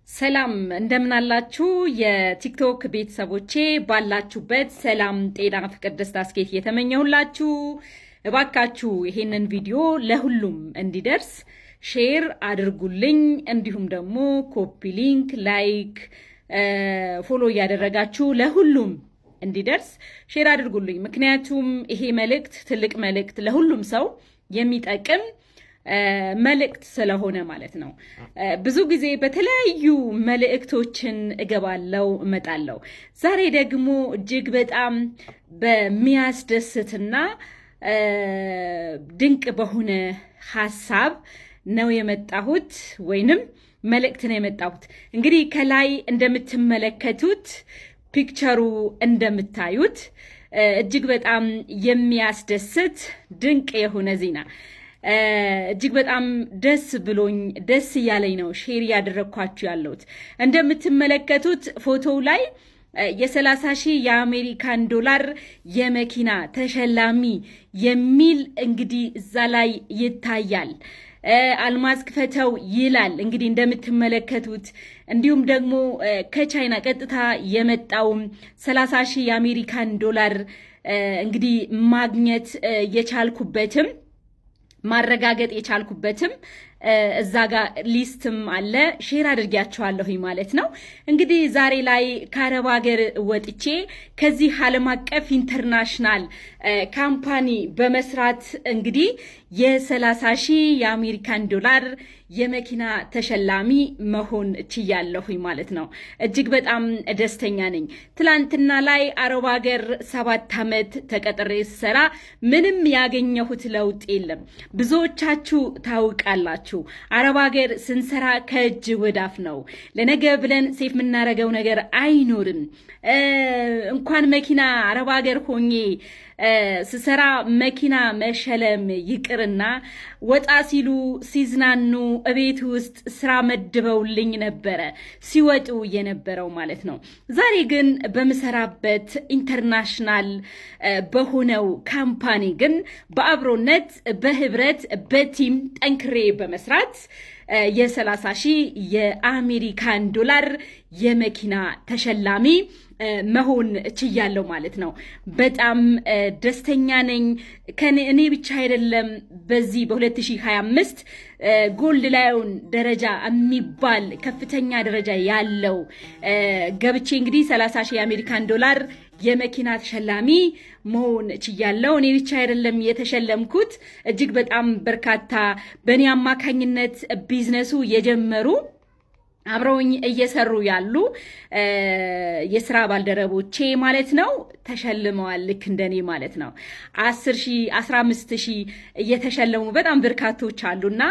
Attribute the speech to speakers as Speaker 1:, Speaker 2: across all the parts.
Speaker 1: ሰላም እንደምናላችሁ የቲክቶክ ቤተሰቦቼ፣ ባላችሁበት ሰላም፣ ጤና፣ ፍቅር፣ ደስታ፣ ስኬት እየተመኘሁላችሁ እባካችሁ ይሄንን ቪዲዮ ለሁሉም እንዲደርስ share አድርጉልኝ። እንዲሁም ደግሞ copy link፣ like፣ follow እያደረጋችሁ ለሁሉም እንዲደርስ share አድርጉልኝ። ምክንያቱም ይሄ መልእክት ትልቅ መልእክት፣ ለሁሉም ሰው የሚጠቅም መልእክት ስለሆነ ማለት ነው። ብዙ ጊዜ በተለያዩ መልእክቶችን እገባለው እመጣለው። ዛሬ ደግሞ እጅግ በጣም በሚያስደስትና ድንቅ በሆነ ሀሳብ ነው የመጣሁት ወይንም መልእክት ነው የመጣሁት። እንግዲህ ከላይ እንደምትመለከቱት፣ picture ኡ እንደምታዩት እጅግ በጣም የሚያስደስት ድንቅ የሆነ ዜና፣ እጅግ በጣም ደስ ብሎኝ ደስ እያለኝ ነው share እያደረግኳችሁ ያለሁት። እንደምትመለከቱት ፎቶው ላይ የ30,000 የአሜሪካን ዶላር የመኪና ተሸላሚ የሚል እንግዲህ እዛ ላይ ይታያል። አልማዝ ክፈተው ይላል እንግዲህ እንደምትመለከቱት። እንዲሁም ደግሞ ከቻይና ቀጥታ የመጣውም 30,000 የአሜሪካን ዶላር እንግዲህ ማግኘት የቻልኩበትም ማረጋገጥ የቻልኩበትም እዛ ጋር list ም አለ፣ share አድርጊያቸዋለሁኝ ማለት ነው። እንግዲህ ዛሬ ላይ ከአረብ ሀገር ወጥቼ ከዚህ ዓለም አቀፍ international company በመስራት እንግዲህ የ30,000 የአሜሪካን ዶላር የመኪና ተሸላሚ መሆን ችያለሁኝ ማለት ነው። እጅግ በጣም ደስተኛ ነኝ። ትላንትና ላይ አረብ ሀገር 7 ዓመት ተቀጥሬ ስሰራ ምንም ያገኘሁት ለውጥ የለም። ብዙዎቻችሁ ታውቃላችሁ። አረብ ሀገር ስንሰራ ከእጅ ወዳፍ ነው። ለነገ ብለን save የምናደርገው ነገር አይኖርም። እንኳን መኪና፣ አረብ ሀገር ሆኜ ስሰራ መኪና መሸለም ይቅርና ወጣ ሲሉ ሲዝናኑ እቤት ውስጥ ስራ መድበውልኝ ነበረ ሲወጡ የነበረው ማለት ነው። ዛሬ ግን በምሰራበት international በሆነው company ግን በአብሮነት፣ በህብረት፣ በ team ጠንክሬ በመስራት የ30,000 የአሜሪካን ዶላር የመኪና ተሸላሚ መሆን ችያለሁ ማለት ነው። በጣም ደስተኛ ነኝ። እኔ ብቻ አይደለም፣ በዚህ በ2025 Gold Lion ደረጃ የሚባል ከፍተኛ ደረጃ ያለው ገብቼ እንግዲህ 30 ሺህ የአሜሪካን ዶላር የመኪና ተሸላሚ መሆን ችያለሁ። እኔ ብቻ አይደለም የተሸለምኩት፣ እጅግ በጣም በርካታ በእኔ አማካኝነት ቢዝነሱ የጀመሩ፣ አብረውኝ እየሰሩ ያሉ የስራ ባልደረቦቼ ማለት ነው ተሸልመዋል። ልክ እንደኔ ማለት ነው። 10,000፣ 15,000 እየተሸለሙ በጣም በርካቶች አሉና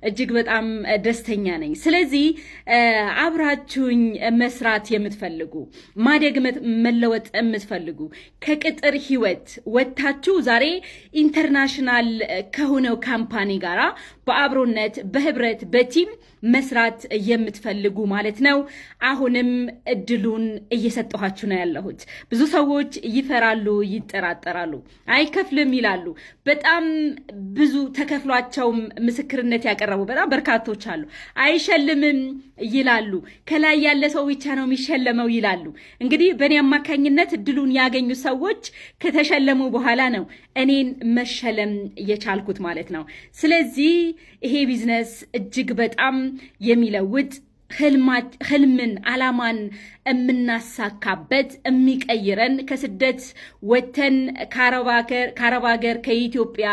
Speaker 1: እጅግ በጣም ደስተኛ ነኝ። ስለዚህ አብራችሁኝ መስራት የምትፈልጉ፣ ማደግ መለወጥ የምትፈልጉ፣ ከቅጥር ህይወት ወጥታችሁ ዛሬ international ከሆነው company ጋራ በአብሮነት፣ በህብረት፣ በ team መስራት የምትፈልጉ ማለት ነው፣ አሁንም እድሉን እየሰጠኋችሁ ነው ያለሁት። ብዙ ሰዎች ይፈራሉ፣ ይጠራጠራሉ፣ አይከፍልም ይላሉ። በጣም ብዙ ተከፍሏቸውም ምስክርነት ያቀረቡ በጣም በርካቶች አሉ። አይሸልምም ይላሉ። ከላይ ያለ ሰው ብቻ ነው የሚሸለመው ይላሉ። እንግዲህ በእኔ አማካኝነት እድሉን ያገኙ ሰዎች ከተሸለሙ በኋላ ነው እኔን መሸለም የቻልኩት ማለት ነው። ስለዚህ ይሄ ቢዝነስ እጅግ በጣም የሚለውጥ፣ ህልምን አላማን የምናሳካበት፣ የሚቀይረን፣ ከስደት ወጥተን፣ ከአረብ ሀገር፣ ከኢትዮጵያ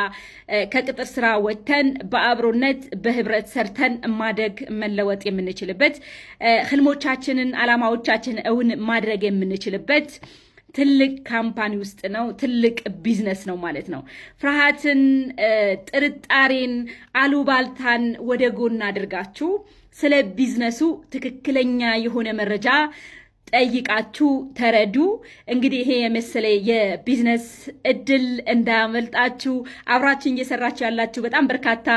Speaker 1: ከቅጥር ስራ ወጥተን በአብሮነት በህብረት ሰርተን ማደግ መለወጥ የምንችልበት፣ ህልሞቻችንን አላማዎቻችንን እውን ማድረግ የምንችልበት ትልቅ company ውስጥ ነው። ትልቅ ቢዝነስ ነው ማለት ነው። ፍርሃትን፣ ጥርጣሬን፣ አሉባልታን ወደ ጎን አድርጋችሁ ስለ ቢዝነሱ ትክክለኛ የሆነ መረጃ ጠይቃችሁ ተረዱ። እንግዲህ ይሄ የመሰለ የቢዝነስ እድል እንዳያመልጣችሁ። አብራችሁ እየሰራችሁ ያላችሁ በጣም በርካታ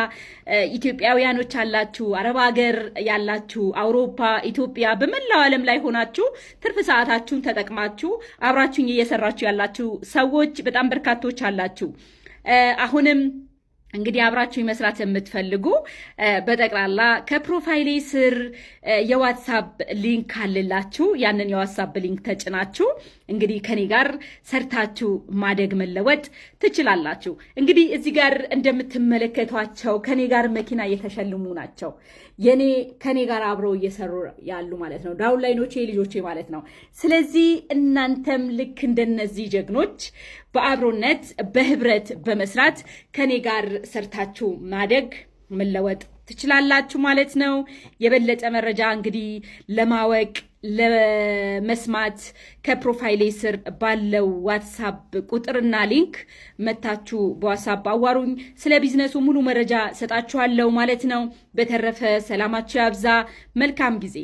Speaker 1: ኢትዮጵያውያኖች አላችሁ፣ አረብ ሀገር ያላችሁ፣ አውሮፓ፣ ኢትዮጵያ፣ በመላው ዓለም ላይ ሆናችሁ ትርፍ ሰዓታችሁን ተጠቅማችሁ አብራችሁኝ እየሰራችሁ ያላችሁ ሰዎች በጣም በርካቶች አላችሁ። አሁንም እንግዲህ አብራችሁ መስራት የምትፈልጉ በጠቅላላ ከ profile ኤ ስር የ WhatsApp link አለላችሁ። ያንን የ WhatsApp link ተጭናችሁ እንግዲህ ከኔ ጋር ሰርታችሁ ማደግ መለወጥ ትችላላችሁ። እንግዲህ እዚህ ጋር እንደምትመለከቷቸው ከኔ ጋር መኪና እየተሸለሙ ናቸው። የኔ ከኔ ጋር አብረው እየሰሩ ያሉ ማለት ነው። Downline ኦቼ ልጆቼ ማለት ነው። ስለዚህ እናንተም ልክ እንደነዚህ ጀግኖች በአብሮነት በህብረት በመስራት ከኔ ጋር ሰርታችሁ ማደግ መለወጥ ትችላላችሁ ማለት ነው። የበለጠ መረጃ እንግዲህ ለማወቅ ለመስማት ከ profile ኤ ስር ባለው WhatsApp ቁጥርና link መታችሁ በ WhatsApp አዋሩኝ። ስለ ቢዝነሱ ሙሉ መረጃ ሰጣችኋለሁ ማለት ነው። በተረፈ ሰላማችሁ ያብዛ። መልካም ጊዜ።